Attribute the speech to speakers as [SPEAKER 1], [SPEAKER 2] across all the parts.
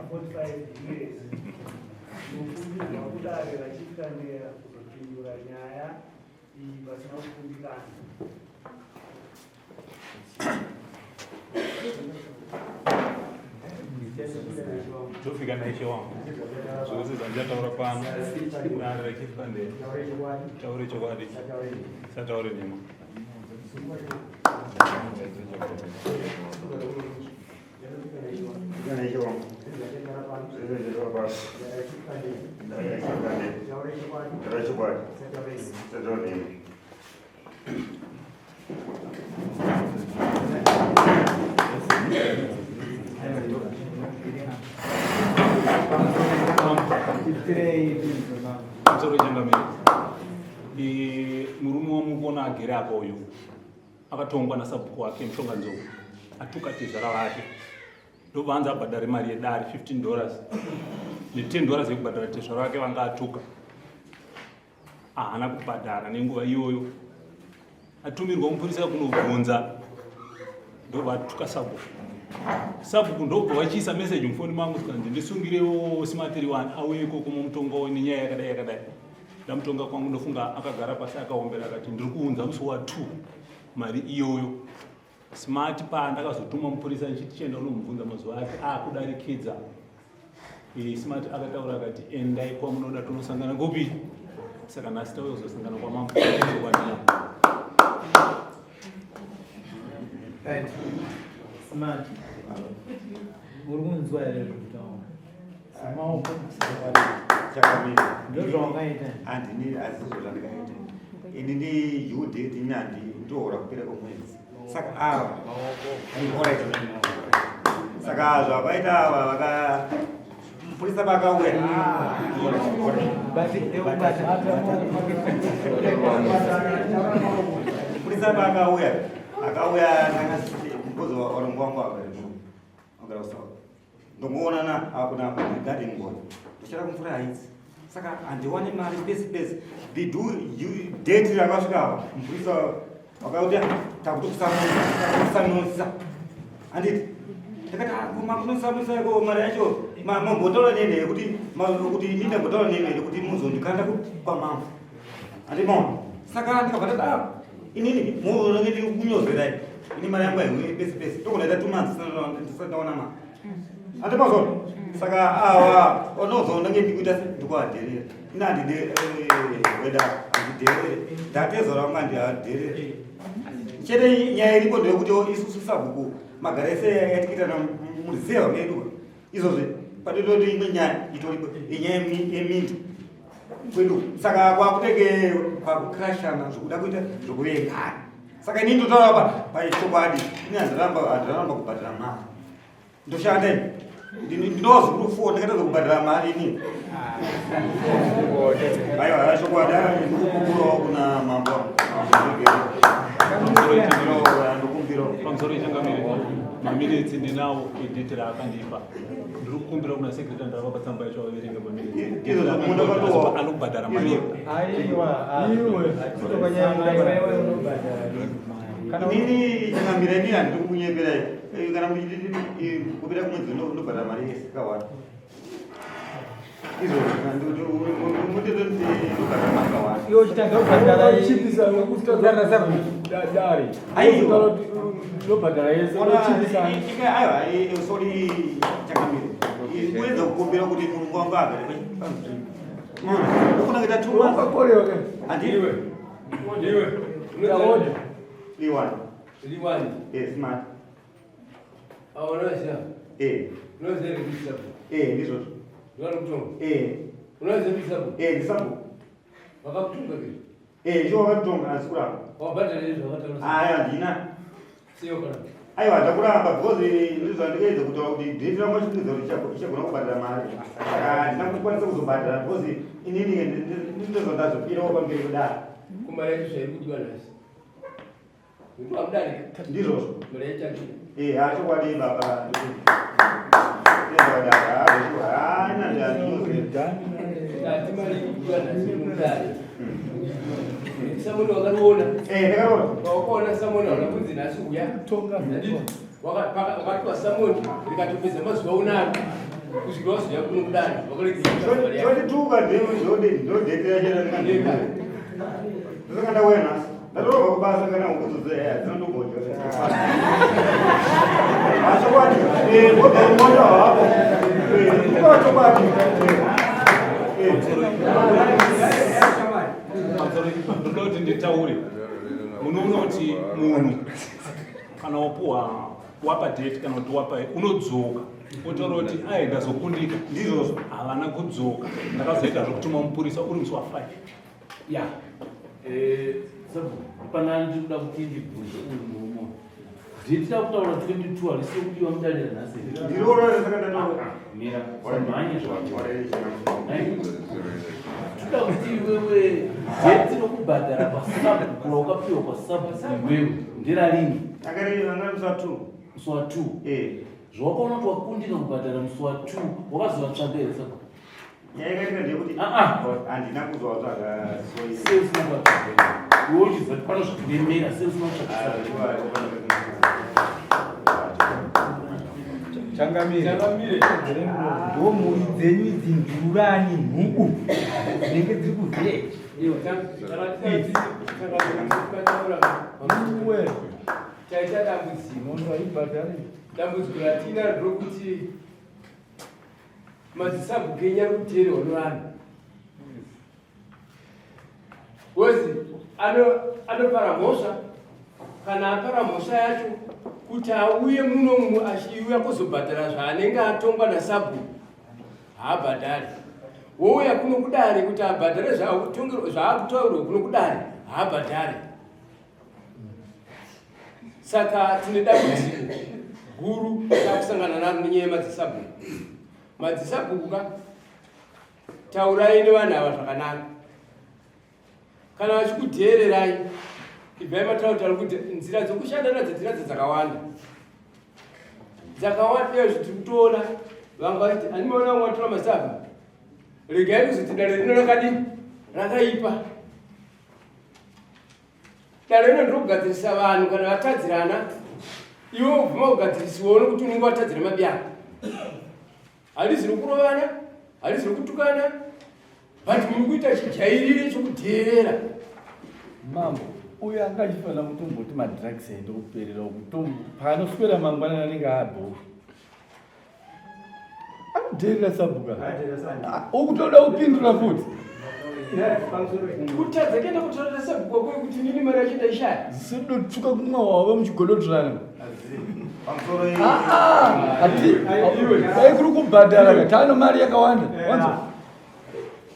[SPEAKER 1] 45 years. Ndinokumbirwa kudare rachitanera kuzopindura nyaya iyi pasina kukundikana.
[SPEAKER 2] Tofika naishe wangu zvose zvandichataura pano dare rechifandera taure chokwadi sataure nhema. Pamusoro changamire, murume wamukuona agere apa uyu akatongwa nasabhuku wake Mushonganzou atuka tezvara vake ndobva anzi abhadhare mari yedare 15 dollars ne 10 dollars yekubhadhara tezvara vake vanga atuka. Ahana kubhadhara nenguva iyoyo atumirwa mupurisa kunobvunza ndobva atuka sabhuku. Sabhuku ndobva vachiisa message mufoni mangu zvikanzi ndisungirewo smart riwani auye ikoko mumutongawo nenyaya yakadai yakadai. Ndamutonga kwangu ndofunga akagara pasi akaombera akati ndiri kuunza musi wa 2 mari iyoyo. Smart pa ndakazotuma mupurisa ndichiti chienda unomubvunza mazuva ake akudarikidza. Smart akataura akati endai kwamunoda tonosangana kupi. Saka nhasi tauya kuzosangana kwamambo.
[SPEAKER 3] Right. Smart. Uri kunzwa here zvekutaura? Semaoko
[SPEAKER 4] Chakamira.
[SPEAKER 3] Ndozvawakaita.
[SPEAKER 4] Handini azizvo zvandakaita. Ini ndi due date ini handi ndohora kupera kwemwedzi. Saka ava alright. Saka zvavaita ava vaka mupurisa vakauya. Mupurisa vakauya akauya ndanga because varongo wangu agara agara kuSouth. Ndongoonana apo napo garden boy. Ndochera kumvura haidzi. Saka handiwani mari pese pese. The do you date rakasvika apa mupurisa wakauti takutokusamusa handiti ndakati makunosamusa ko mari yacho mambotaura neni here kuti kuti ini ndambotaura neni here kuti muzondikanda kwamambo handiti maona saka ndikabva ndati ah inini munenge ndiri kunyozerai ini mari yangu haiuyi pese pese tokunoita 2 months ndisati ndaona mari handiti mazona saka awa unozoona nge ndikuita ndikuadherera ini handide weda handidherere ndatezora wangu handidherere chete nyaya iripo ndeyekuti isusu sabhuku magara ese yatikuita murizeva medu izvozvi patototi imwe nyaya itoripo inyaya yeminda kwedu saka kwakutenge kwakukrashana zvokuda kuita zvokuvengana saka ini ndotaura pa pachokwadi ini handiramba handiramba kubhadhara mari ndoshanda ini ndinowazukuru four ndakatadza kubhadhara mari ini aiwa chokwadi ndikupupurawo kuna mambo ndokumbirawo
[SPEAKER 2] Pamusoro ichangamire maminitsi ndinawo edheti raakandipa. Ndiri kukumbira kuna secretary ndavapa tsamba yacho vaverenga maminitsi.
[SPEAKER 4] Izvo munda kwatowa.
[SPEAKER 2] Anobhadhara mari.
[SPEAKER 3] Aiwa, iwe.
[SPEAKER 4] Inini changamire ini handiri kukunyeperai kana muchiti kupera kumwedzi ndobhadhara mari yese kawanda
[SPEAKER 3] Iwe uchitanga kubhadhara
[SPEAKER 5] Chipisa
[SPEAKER 3] kubhadhara sabhuku.
[SPEAKER 5] dare.
[SPEAKER 4] Aiwa.
[SPEAKER 5] Ndobhadhara yese. Uchipisa.
[SPEAKER 4] Aiwa, sorry changamire. Kuedza kukumbira kuti munhu wangu agare panzvimbo. Ndokuna kuita 2 months.
[SPEAKER 5] Wakakorewa ke.
[SPEAKER 4] Handi
[SPEAKER 6] Iwe. Iwe.
[SPEAKER 5] Taona.
[SPEAKER 4] Liwani.
[SPEAKER 6] Liwani.
[SPEAKER 4] Eh, smart.
[SPEAKER 6] Unoziva?
[SPEAKER 4] Eh,
[SPEAKER 6] Unoziva kuti sabhuku?
[SPEAKER 4] eh, ndizvozvo.
[SPEAKER 6] Ndinokutonga.
[SPEAKER 4] Eh,
[SPEAKER 6] Unoziva kuti sabhuku?
[SPEAKER 4] eh, ndisabhuku.
[SPEAKER 6] Vakakutonga ke?
[SPEAKER 4] Eh, ndiwo wakatonga asi kuramba.
[SPEAKER 6] Wabhadhara izvo zvakataura.
[SPEAKER 4] Aya, handina.
[SPEAKER 6] Siyo kana.
[SPEAKER 4] Aiwa, ndakuramba because ndizvandikaedza kutaura kuti date rangu achikuudza kuti ichagona kubhadhara mari. Saka handina kukwanisa kuzobhadhara because inini ndizvo ndazopirawo pamberi kudaro.
[SPEAKER 6] Kumari yacho zvairi kudiwa nhasi. Nekuti wamudarika.
[SPEAKER 4] Ndizvozvo.
[SPEAKER 6] Mari yacho.
[SPEAKER 4] Eh, hachokwadi baba.
[SPEAKER 6] Ndati mari iri kudiwa nhasi mudare. Samoni wakariona.
[SPEAKER 4] Eh, ndakaona.
[SPEAKER 6] Wakaona Samoni hauna kunzi nhasi uya.
[SPEAKER 5] Tonga.
[SPEAKER 6] Handiti? Wakatiwa Samoni rikatopedza mazuva unaro. Kusvikira wazouya kuno kudare vakaregera mari yako.
[SPEAKER 4] Chondituka ndodete yacho ndosaka ndauya nhasi. Ndatorobva kubasa kana huku dzodzo dzinondogodya. Chokwadi. Wobva unoona hapo. Kupa chokwadi.
[SPEAKER 2] Ndoda kuti nditaure. Munoona kuti munhu kana wapuwa wapa date kana kuti wapa unodzoka otaura kuti ai ndazokundika.
[SPEAKER 4] Ndizvozvo.
[SPEAKER 2] Havana kudzoka. Ndakazoita zvokutuma mupurisa uri musi wa5.
[SPEAKER 6] Ya.
[SPEAKER 7] Sabhuku, pana ndiri kuda kuti ndibvunze uyu murume. Date rakutaura 22 harisi kudiwa mudare ranhasi here?
[SPEAKER 4] Ndiriona saka ndataura.
[SPEAKER 7] Mira, usamhanye zvako. Toda kuti iwewe date rokubhadhara kwasabhuku raukapiwa kwasabhuku iwewe nderarini?
[SPEAKER 4] Akareva anga musi wa2.
[SPEAKER 7] Musi wa2. Zvawakaona kuti wakundika kubhadhara musi wa2 wakazovatsvaga here sabhuku?
[SPEAKER 4] Nyaya yakaitika ndeyekuti
[SPEAKER 7] Ah,
[SPEAKER 4] handina kuzovatsvaga
[SPEAKER 7] Sei usina kuvatsvaga? Iwe uchiziva kuti pano zvakuremera, sei usina kutsvaga sabhuku?
[SPEAKER 3] Changamire, ndo mhuri dzenyu idzi ndurani nhubu dzinenge dziri kuvhileji. Iwe
[SPEAKER 6] Taita dambudziko.
[SPEAKER 3] munhu aibhadhari.
[SPEAKER 6] Dambudziko ratinaro nderokuti madzisabhuku enyu ari kuteererwa nevanhu. Because anopara mhosva, kana apara mhosva yacho kuti auye munomu achiuya kuzobhadhara zvaanenge atongwa nasabhuku haabhadhari. Wouya kuno kudare kuti abhadhare zvaakutaurwa kuno kudare haabhadhari. Saka tine dambudziko guru takusangana naro nenyaya yemadzisabhuku. Madzisabhuku ka, taurai nevanhu ava zvakanaka. Kana vachikudheererai, ibvai mataura kuti nzira dzokushanda nadzo dzinadzo dzakawanda. Dzakawanda iyo zvitiri kutoona vanga vachiti handimaona vamwe vatora masabhuku. Regai kuzoti dare rino rakadini? Rakaipa. Dare rino ndirokugadzirisa vanhu kana vatadzirana. Iwe ubvuma kugadzirisiwawo nokuti unenge watadzira mabi ako. Harizi rokurovana, harizi rokutukana, but muri kuita chijairire chokudheerera.
[SPEAKER 5] Mambo, uyo anga achifanira kutomboti madrugs aende kuperera uku, paanoswera mangwanani anenge abho. Anodheerera sabhuka. Ukutoda kupindura futi.
[SPEAKER 6] Kutadza kuenda kutorera sabhuku wako kuti nini mari yacho ndaishaya.
[SPEAKER 5] Zisodotsuka kumwa wava muchigododzana.
[SPEAKER 4] Pamusoro
[SPEAKER 5] Ati dai kuri kubhadhara ka tano mari yakawanda. Wanzo.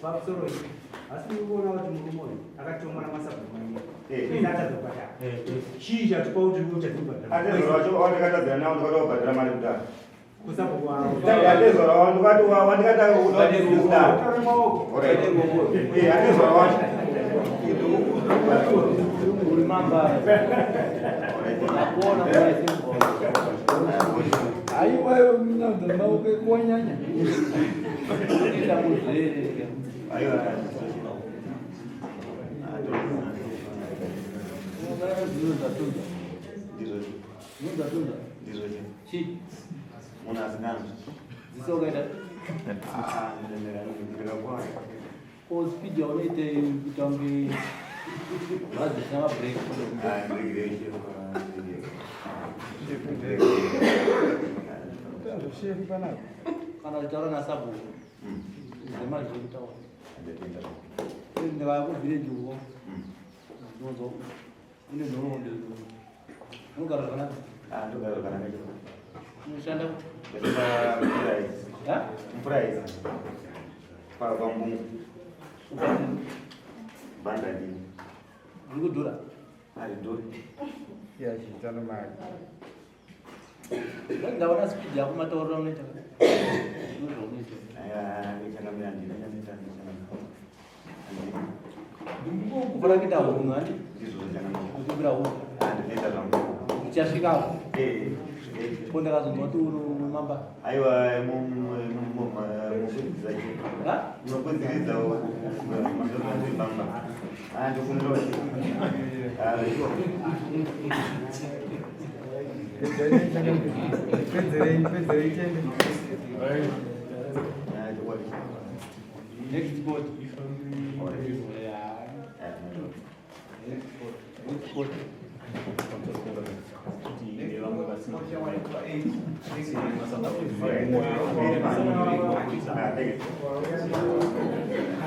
[SPEAKER 1] Pamusoro iyi. Asi muri kuona kuti murume uyu akatomora masabhuku maviri. Ine atazobhadhara. Chii chatipa kuti uyu uchazobhadhara?
[SPEAKER 4] Atezora wacho wandikatadzira nawo ndikati wabhadhara mari kudaro.
[SPEAKER 1] Kusabhuku wavo.
[SPEAKER 4] Atezora wandikati wandikati kudaro. Atezora wacho.
[SPEAKER 7] Uri mamba. Ndakuona
[SPEAKER 5] Aiwa mnadza maoko kuwanyanya.
[SPEAKER 7] kuita muzvere.
[SPEAKER 4] Aiwa.
[SPEAKER 7] Ndizvo
[SPEAKER 4] Ndizvo.
[SPEAKER 7] Ndizvo.
[SPEAKER 4] Ndizvo.
[SPEAKER 7] Chi.
[SPEAKER 4] Munhu asinganzwi.
[SPEAKER 7] Ziso ukaita.
[SPEAKER 4] Ah, ndikakuwana.
[SPEAKER 7] Ko speed yaunoita kuita kunge bhazi risina mabreak.
[SPEAKER 4] Ah, ndiregere.
[SPEAKER 3] Shefu panapa.
[SPEAKER 7] Kana uchitaura nasabhuku. Zvemari zvekutaura. Ndikauya kuvhileji uko. Ndinonzwa une nhoroondo. Unogara zvakanaka.
[SPEAKER 4] Ah, ndogara zvakanaka.
[SPEAKER 7] Unoshanda
[SPEAKER 4] Ndinoshanda
[SPEAKER 7] Ha?
[SPEAKER 4] mvura idzi. Pambungu. Banda dini.
[SPEAKER 7] Riri kudhura.
[SPEAKER 4] Haridhuri.
[SPEAKER 3] Ya chitano mari.
[SPEAKER 7] Ndaona speed yako matauriro aunoita. Ndozvaunoita.
[SPEAKER 4] Aiwa, changamira handina chaneta changamira.
[SPEAKER 7] Kufana kuita hunhu handi?
[SPEAKER 4] Ndizvo changamira.
[SPEAKER 7] Kukumbira hunhu.
[SPEAKER 4] Ah, ndinoita zvangu.
[SPEAKER 7] Uchasvikawo.
[SPEAKER 4] Eh,
[SPEAKER 7] Ko ndakazonzwa kuti uri mamba.
[SPEAKER 4] Aiwa, mukudzidzisa chete.
[SPEAKER 7] Ha?
[SPEAKER 4] Munokudziridza mazvamba. Ah, ndokumbira kuti. Ah, sure.
[SPEAKER 3] Pedzerei, pedzerei tende. Next court. Yeah. Next court. Next court.
[SPEAKER 4] Thank you.